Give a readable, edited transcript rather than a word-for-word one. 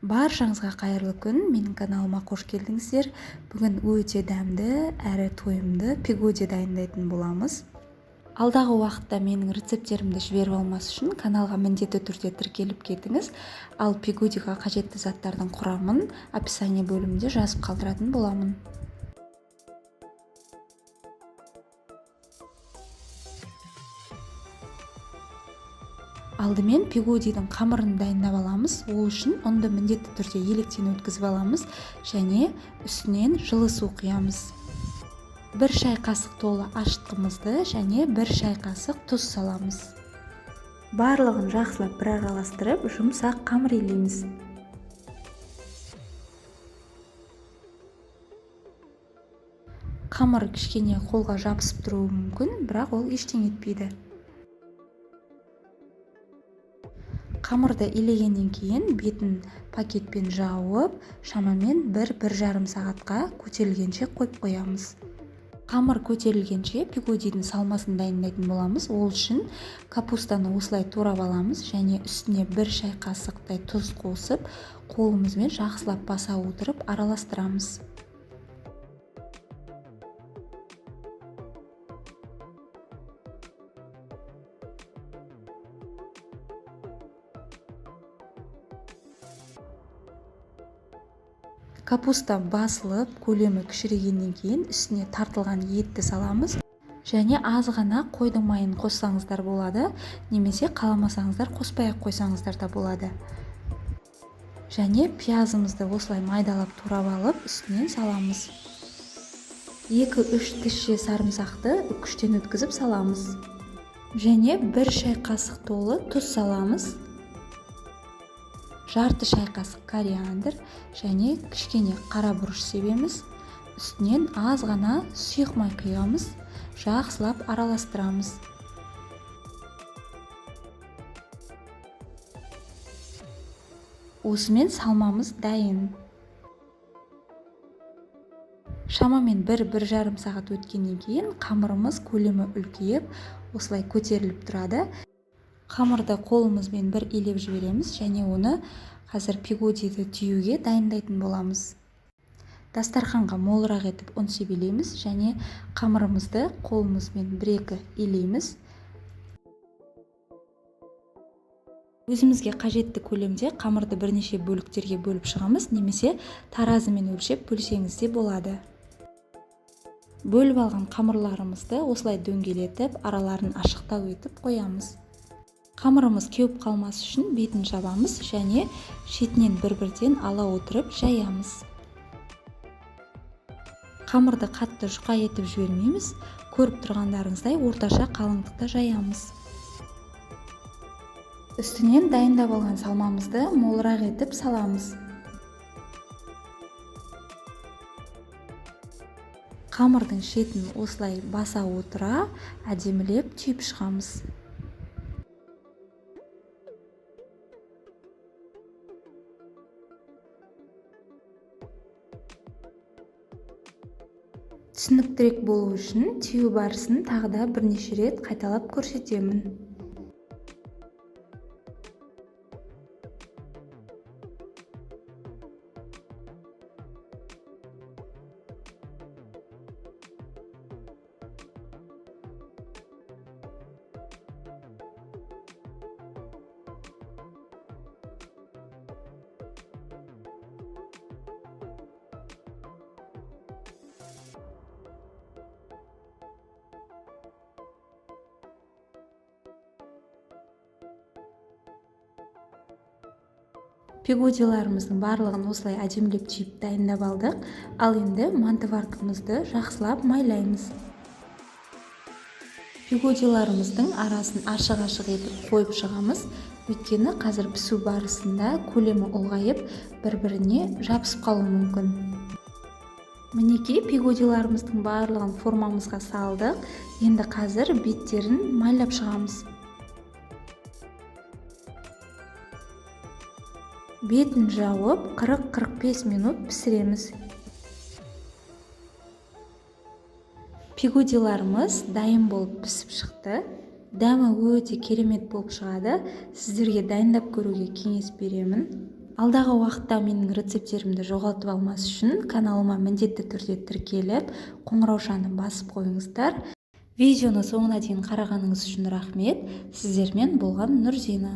Баршаңызға қайырлы күн, менің каналыма қош келдіңіздер. Бүгін өте дәмді әрі тойымды пигоди дайындайтын боламыз. Алдағы уақытта менің рецепттерімді жіберіп алмас үшін каналға міндетті түрде тіркеліп кетіңіз. Ал пигодиға қажетті заттардың құрамын описание бөлімінде жазып қалдыратын боламын. Алдымен пигодидің қамырын дайындап аламыз. Ол үшін ұнды міндетті түрде електен өткізіп аламыз және үстінен жылы су құямыз. 1 шай қасық толы ашытқымызды және 1 шай қасық тұз саламыз. Барлығын жақсылап бір араластырып, жұмсақ қамыр илейміз. Қамыр кішкене қолға жабысып тұруы мүмкін, бірақ ол ештеңе етпейді. Қамырды илегеннен кейін бетін пакетпен жауып, шамамен 1-1,5 сағатқа көтерілгенше қойып қоямыз. Қамыр көтерілгенше пигодидің салмасын дайындайтын боламыз. Ол үшін капустаны осылай турап аламыз және үстіне 1 шай қасықтай тұз қосып, қолымызбен жақсылап баса отырып араластырамыз. Капуста басылып, көлемі кішірейгеннен кейін үстіне тартылған етті саламыз және аз ғана қойдың майын қоссаңыздар болады, немесе қаламасаңыздар қоспай-ақ қойсаңыздар да болады. Және пиязымызды осылай майдалап турап алып, үстінен саламыз. 2-3 тісше сарымсақты үкіштен өткізіп саламыз. Және 1 шай қасық толы тұз саламыз. Жарты шай қасық кориандр және кішкене қара бұрыш себеміз. Үстінен аз ғана сұйық май құямыз, жақсылап араластырамыз. Осымен салмамыз дайын. Шамамен 1-1,5 сағат өткеннен кейін қамырымыз көлемі үлкейіп, осылай көтеріліп тұрады. Қамырды қолымызбен бір илеп жібереміз және оны қазір пигодиді түюге дайындайтын боламыз. Дастарханға молырақ етіп ұн себелейміз және қамырымызды қолымызбен бір-екі илейміз. Өзімізге қажетті көлемде қамырды бірнеше бөліктерге бөліп шығамыз, немесе таразымен өлшеп бөлсеңіз де болады. Бөліп алған қамырларымызды осылай дөңгелетіп, араларын ашықтау етіп қоямыз. Қамырымыз кеуіп қалмас үшін бетін жабамыз және шетінен бір-бірден ала отырып жаямыз. Қамырды қатты жұқа етіп жібермейміз, көріп тұрғандарыңыздай орташа қалыңдықта жаямыз. Үстінен дайындап алған салмамызды молырақ етіп саламыз. Қамырдың шетін осылай баса отыра әдемілеп түйіп шығамыз. Түсініктірек болу үшін түю барысын тағы да бірнеше рет қайталап көрсетемін. Пигодиларымыздың барлығын осылай әдемілеп түйіп дайындап алдық. Ал енді мантоваркамызды жақсылап майлаймыз. Пигодиларымыздың арасын ашық-ашық етіп қойып шығамыз. Өйткені қазір пісу барысында көлемі ұлғайып, бір-біріне жабысып қалуы мүмкін. Мінекей пигодиларымыздың барлығын формамызға салдық. Енді қазір беттерін майлап шығамыз. Бетін жауып, 40-45 минут пісіреміз. Пигодиларымыз дайын болып пісіп шықты. Дәмі өте керемет болып шығады. Сіздерге дайындап көруге кеңес беремін. Алдағы уақытта менің рецепттерімді жоғалтып алмас үшін каналыма міндетті түрде тіркеліп, қоңыраушаны басып қойыңыздар. Видеоны соңына дейін қарағаныңыз үшін рахмет. Сіздермен болған Нұрзина.